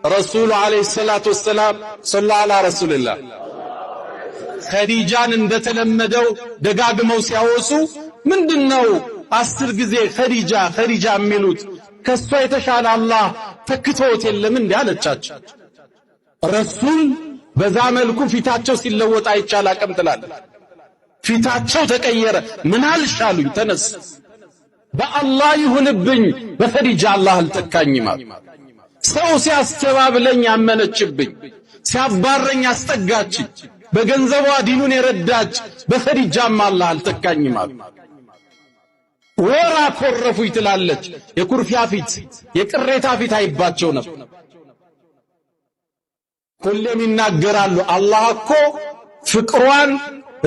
ረሱሉ عليه الصلاة والسلام صلوا على رسول الله ኸዲጃን እንደተለመደው ደጋግመው ሲያወሱ ምንድነው 10 ጊዜ ኸዲጃ ኸዲጃ የሚሉት? ከሷ የተሻለ አላህ ተክቶት የለም እንዴ አለቻቸው። ረሱል በዛ መልኩ ፊታቸው ሲለወጥ አይቻል አቅም ትላለች። ፊታቸው ተቀየረ። ምን አልሽ አሉኝ። ተነስ በአላህ ይሁንብኝ በኸዲጃ አላህ አልተካኝም አሉ። ሰው ሲያስተባብለኝ አመነችብኝ፣ ሲያባረኝ አስጠጋችኝ፣ በገንዘቧ ዲኑን የረዳች በኸዲጃም አላህ አልተካኝም አሉ። ወራ ኮረፉኝ ትላለች። የኩርፊያ ፊት የቅሬታ ፊት አይባቸው ነበር። ሁሌም ይናገራሉ። አላህ እኮ ፍቅሯን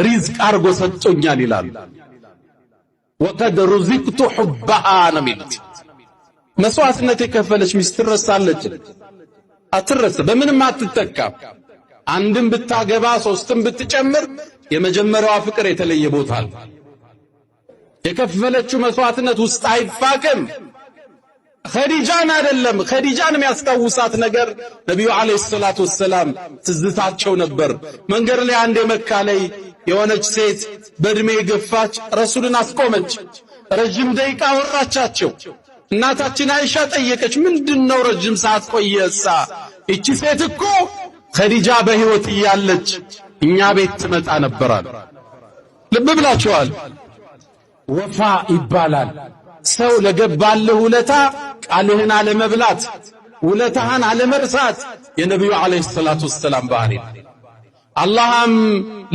ሪዝቅ አርጎ ሰጥቶኛል ይላሉ። وقد رزقت حبها ነው የሚሉት። መስዋዕትነት የከፈለች ሚስት ትረሳለች? አትረሳ፣ በምንም አትተካም። አንድም ብታገባ ሶስትም ብትጨምር የመጀመሪያዋ ፍቅር የተለየ ቦታ አለ። የከፈለችው መስዋዕትነት ውስጥ አይፋቅም። ኸዲጃን አይደለም ኸዲጃን የሚያስታውሳት ነገር ነቢዩ عليه الصلاة والسلام ትዝታቸው ነበር። መንገድ ላይ አንድ የመካ ላይ የሆነች ሴት በእድሜ የገፋች ረሱልን አስቆመች። ረጅም ደቂቃ አወራቻቸው። እናታችን አይሻ ጠየቀች፣ ምንድነው ረጅም ሰዓት ቆየሳ? እቺ ሴት እኮ ኸዲጃ በሕይወት እያለች እኛ ቤት ትመጣ ነበራል። ልብ ብላችኋል። ወፋ ይባላል። ሰው ለገባልህ ውለታ ቃልህን አለመብላት፣ ውለታህን አለመርሳት የነቢዩ ዓለይሂ ሰላቱ ወሰላም ባህሪ ነው። አላህም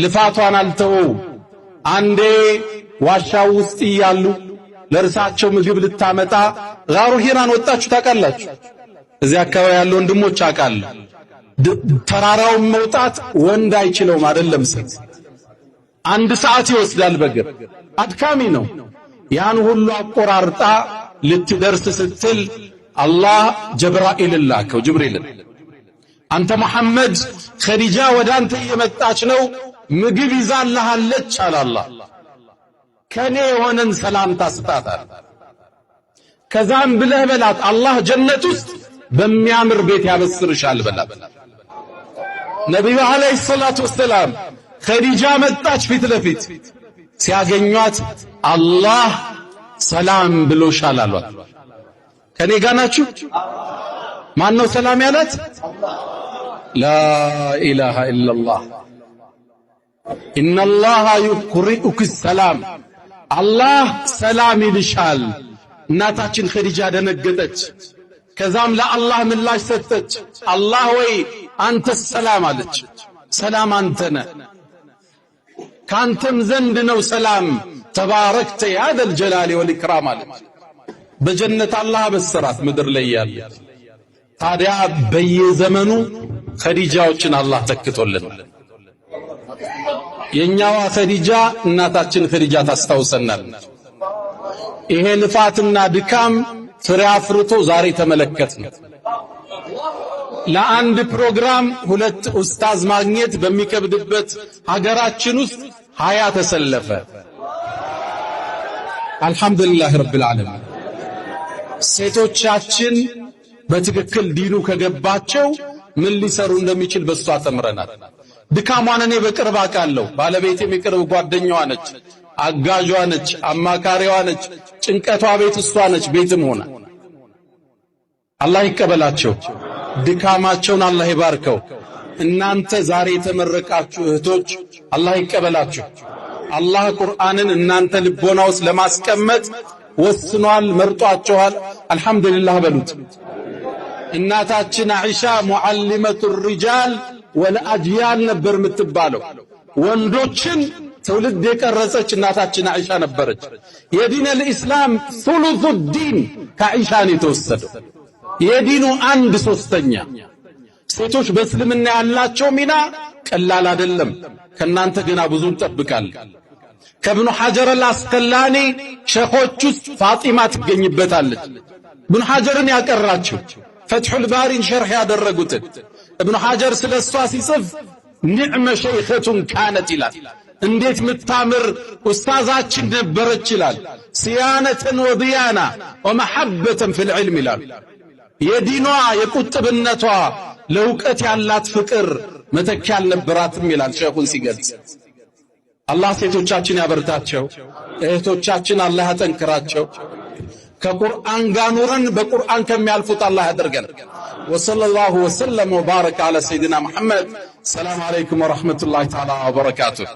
ልፋቷን አልተወው። አንዴ ዋሻው ውስጥ እያሉ ለእርሳቸው ምግብ ልታመጣ ጋሩ ሂራን ወጣችሁ ታውቃላችሁ? እዚህ አካባቢ ያሉ ወንድሞች አውቃለሁ። ተራራውን መውጣት ወንድ አይችለውም፣ አይደለም ሴት። 1 ሰዓት ይወስዳል በእግር አድካሚ ነው። ያን ሁሉ አቆራርጣ ልትደርስ ስትል አላህ ጀብራኢልን ላከው፣ ጅብሪልን። አንተ መሐመድ ኸዲጃ ወደ አንተ እየመጣች ነው፣ ምግብ ይዛልሃለች አለ አላህ። ከኔ የሆነን ሰላምታ ስጣታል። ከዛም ብለህ በላት አላህ ጀነት ውስጥ በሚያምር ቤት ያበስርሻል በላት። ነቢዩ ዓለይሂ ሰላቱ ወሰላም ኸዲጃ መጣች ፊት ለፊት ሲያገኟት አላህ ሰላም ብሎሻል አሏት። ከኔ ጋር ናችሁ? ማን ነው ሰላም ያላት? لا إله إلا الله። إن الله يقرئك السلام፣ አላህ ሰላም ይልሻል። እናታችን ኸዲጃ ደነገጠች። ከዛም ለአላህ ምላሽ ሰጠች። አላህ ወይ አንተ ሰላም አለች። ሰላም አንተ ነህ፣ ካንተም ዘንድ ነው ሰላም። تباركت يا ذا الجلال والإكرام አለች። በጀነት አላህ አበሰራት ምድር ላይ ያለች። ታዲያ በየዘመኑ ኸዲጃዎችን አላህ ተክቶልናል። የኛዋ ኸዲጃ እናታችን ኸዲጃ ታስታውሰናለች። ይሄ ልፋትና ድካም ፍሬ አፍርቶ ዛሬ ተመለከትን። ለአንድ ፕሮግራም 2 ኡስታዝ ማግኘት በሚከብድበት ሀገራችን ውስጥ 20 ተሰለፈ። الحمد لله رب العالمين። ሴቶቻችን በትክክል ዲኑ ከገባቸው ምን ሊሰሩ እንደሚችል በሷ ተምረናል። ድካሟን እኔ በቅርብ አውቃለሁ። ባለቤቴም የቅርብ ጓደኛዋ ነች፣ አጋዧ ነች፣ አማካሪዋ ነች። ጭንቀቷ ቤት እሷ ነች፣ ቤትም ሆነ። አላህ ይቀበላቸው፣ ድካማቸውን አላህ ይባርከው። እናንተ ዛሬ የተመረቃችሁ እህቶች አላህ ይቀበላችሁ። አላህ ቁርአንን እናንተ ልቦና ውስጥ ለማስቀመጥ ወስኗል፣ መርጧችኋል። አልሐምዱሊላህ በሉት። እናታችን አይሻ ሙዓሊመቱ ሪጃል ወልአጅያል ነበር የምትባለው። ወንዶችን ትውልድ የቀረጸች እናታችን አይሻ ነበረች። የዲን አልኢስላም ሱሉሱ ዲን ከአይሻ ነው የተወሰደው። የዲኑ 1/3። ሴቶች በእስልምና ያላቸው ሚና ቀላል አይደለም። ከናንተ ገና ብዙ እንጠብቃለን። ከብኑ ሐጀር አልአስቀላኒ ሸኾች ውስጥ ፋጢማ ትገኝበታለች። ብኑ ሐጀርን ያቀራችው ፈትሑል ባሪን ሸርሕ ያደረጉትን እብኑ ሐጀር ስለ እሷ ሲጽፍ نعم شيخة كانت ይላል። እንዴት ምታምር ኡስታዛችን ነበረች ይላል። صيانة وديانة ومحبة في العلم ይላል። የዲኗ የቁጥብነቷ ለእውቀት ያላት ፍቅር መተኪያ አልነበራትም ይላል ሸኹን ሲገልጽ። አላህ ሴቶቻችን ያበርታቸው፣ እህቶቻችን አላህ ያጠንክራቸው። ከቁርአን ጋር ኑረን በቁርአን ከሚያልፉት አላህ ያደርገን። وصلى الله وسلم وبارك على سيدنا محمد። السلام عليكم ورحمة الله تعالى وبركاته።